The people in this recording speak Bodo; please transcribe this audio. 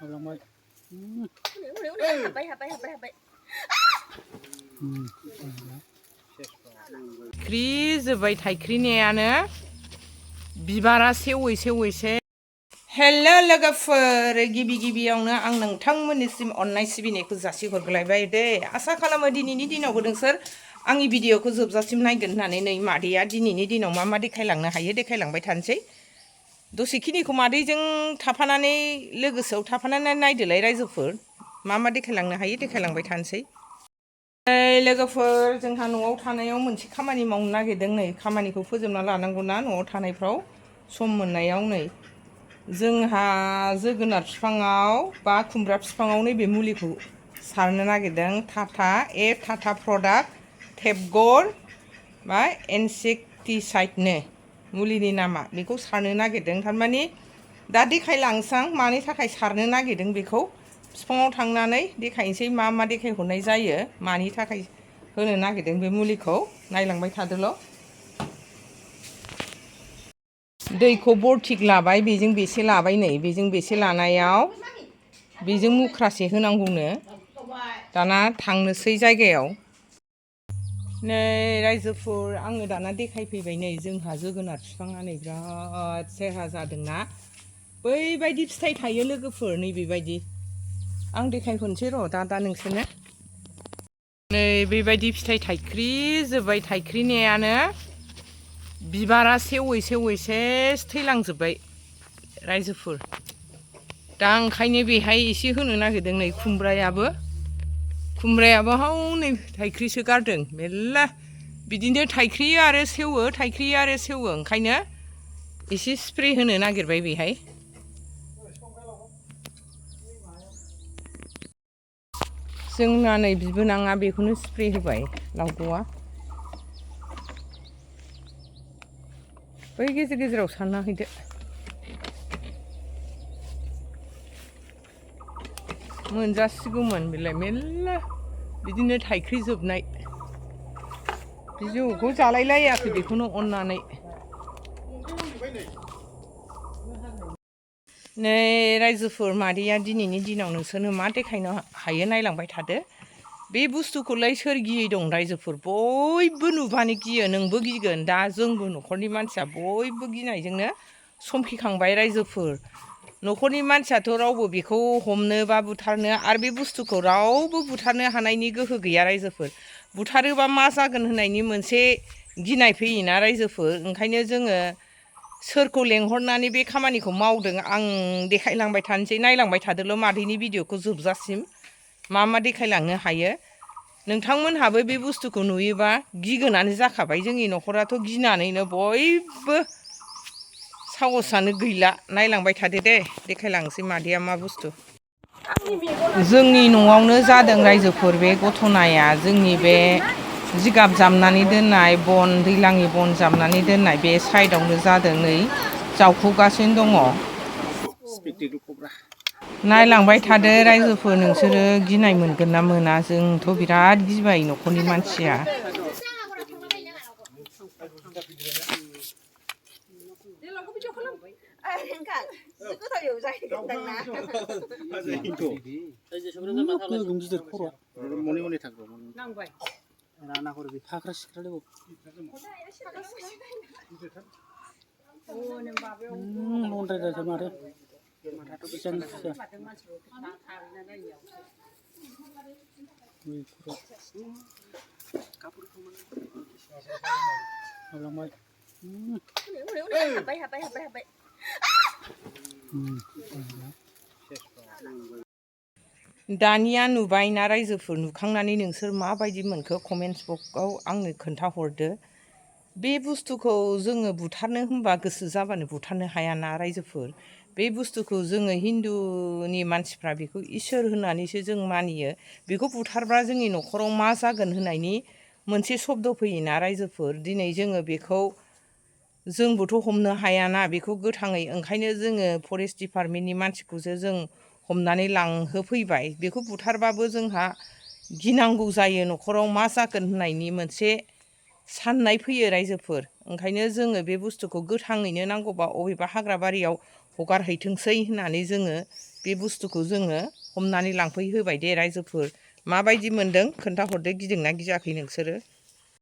हाबलांबाय हाब्बाय थाइख्रि जोब्बाय थाइख्रिनायानो बिबारा सेवै सेवैसो हेलो लोगोफोर गिबि गिबियावनो आं नोंथांमोननिसिम अननाय सिबिनायखौ जासिहरग्लायबाय दे आसा खालामो दिनैनि दिनावबो नोंसोर आंनि भिडिअखौ जोबजासिम नायगोन होननानै नै मादैया दिनैनि दिनाव मा मा देखायलांनो हायो देखायलांबाय थानोसै दसेखिनिखौ मादैजों थाफानानै लोगोसेयाव थाफानानै नायदोलाय रायजोफोर मा मा देखायलांनो हायो देखायलांबाय थानोसै लोगोफोर जोंहा न'आव थानायाव मोनसे खामानि मावनो नागिरदों नै खामानिखौ फोजोबना लानांगौना न'आव थानायफ्राव सम मोननायाव नै जोंहा जोगोनार बिफाङाव बा खुमब्रा बिफाङाव नैबे मुलिखौ सारनो नागिरदों टाटा प्रडाक्ट टेबगर बा इनसेक्टिसाइडनो मुलिनि नामा बेखौ सारनो नागिरदों थारमाने दा देखायलांसां मानि थाखाय सारनो नागिरदों बेखौ बिफाङाव थांनानै देखायनोसै मा मा देखायहरनाय जायो मानि थाखाय होनो नागिरदों बे मुलिखौ नायलांबाय थादोल' दैखौ बरथिक लाबाय बेजों बेसे लाबाय नै बेजों बेसे लानायाव बेजों मुख्रासे होनांगौनो दाना थांनोसै जायगायाव नै रायजोफोर आङो दाना देखायफैबाय नै जोंहा जोगोनार बिफाङा नै बिराद सेरहा जादोंना बैबायदि फिथाइ थायो लोगोफोर नै बेबायदि आं देखायहरनोसै र' दा नोंसोरनो नै बेबायदि फिथाइ थाइख्रि जोब्बाय थाइख्रिनायानो बिबारा सेवै सेवै सेस थैलांजोब्बाय रायजोफोर दा ओंखायनो बेहाय एसे होनो नागिरदों नै खुमब्रायाबो हनै थाइख्रिसो गारदों मेरला बिदिनो थाइख्रियो आरो सेवो ओंखायनो एसे स्प्रे होनो नागिरबाय बेहाय जोंना नै बिबोनाङा बेखौनो स्प्रे होबाय लावग'आ बै गेजेर गेजेराव सारना हैदो मोनजासिगौमोन बेलाय मेरला बिदिनो थाइख्रि जोबनाय बिजौखौ जालायलायाखै बेखौनो अननानै नै रायजोफोर मादैया दिनैनि दिनाव नोंसोरनो मा देखायनो हायो नायलांबाय थादो बे बुस्थुखौलाय सोर गियै दं रायजोफोर बयबो नुबानो गियो नोंबो गिगोन दा जोंबो न'खरनि मानसिया बयबो गिनायजोंनो समखिखांबाय रायजोफोर न'खरनि मानसियाथ' रावबो बेखौ हमनो बा बुथारनो आरो बे बुस्थुखौ रावबो बुथारनो हानायनि गोहो गैया रायजोफोर बुथारोबा मा जागोन होननायनि मोनसे गिनाय फैयोना रायजोफोर ओंखायनो जोङो सोरखौ लेंहरनानै बे खामानिखौ मावदों आं देखायलांबाय थानोसै नायलांबाय थादोल' मादैनि भिडिअखौ जोबजासिम मा मा देखायलांनो हायो नोंथांमोनहाबो बे बुस्थुखौ नुयोबा गिगोनानो जाखाबाय जोंनि न'खराथ' गिनानैनो बयबो साहसानो गैला नायलांबाय थादो दे देखायलांसै मादैया मा बुस्थु जोंनि न'आवनो जादों रायजोफोर बे घटनाया जोंनि बे जिगाब जामनानै दोननाय बन दैज्लांनि बन जामनानै दोननाय बे साइडआवनो जादों नै जावखुगासिनो दङ नायलांबाय थादो रायजोफोर नोंसोरो गिनाय मोनगोन ना मोना जोंथ' बिराद गिबाय न'खरनि मानसिया हाब्बाय दानिया नुबायना रायजोफोर नुखांनानै नोंसोर माबायदि मोनखो कमेन्ट्स बक्सआव आंनो खोन्थाहरदो बे बुस्थुखौ जोङो बुथारनो होनबा गोसो जाबानो बुथारनो हायाना रायजोफोर बे बुस्थुखौ जोङो हिन्दुनि मानसिफ्रा बेखौ इसोर होननानैसो जों मानियो बेखौ बुथारब्ला जोंनि न'खराव मा जागोन होननायनि मोनसे शब्द फैयोना रायजोफोर दिनै जोङो बेखौ जोंबोथ' हमनो हायाना बेखौ गोथाङै ओंखायनो जोङो फरेस्ट डिपार्टमेन्टनि मानसिखौसो जों हमनानै लांहोफैबाय बेखौ बुथारबाबो जोंहा गिनांगौ जायो न'खराव मा जागोन होननायनि मोनसे साननाय फैयो रायजोफोर ओंखायनो जोङो बे बुस्थुखौ गोथाङैनो नांगौबा अबेबा हाग्रा बारियाव हगारहैथोंसै होननानै जोङो बे बुस्थुखौ जोङो हमनानै लांफै होबाय दे रायजोफोर माबायदि मोन्दों खोन्थाहरदो गिदोंना गियाखै नोंसोरो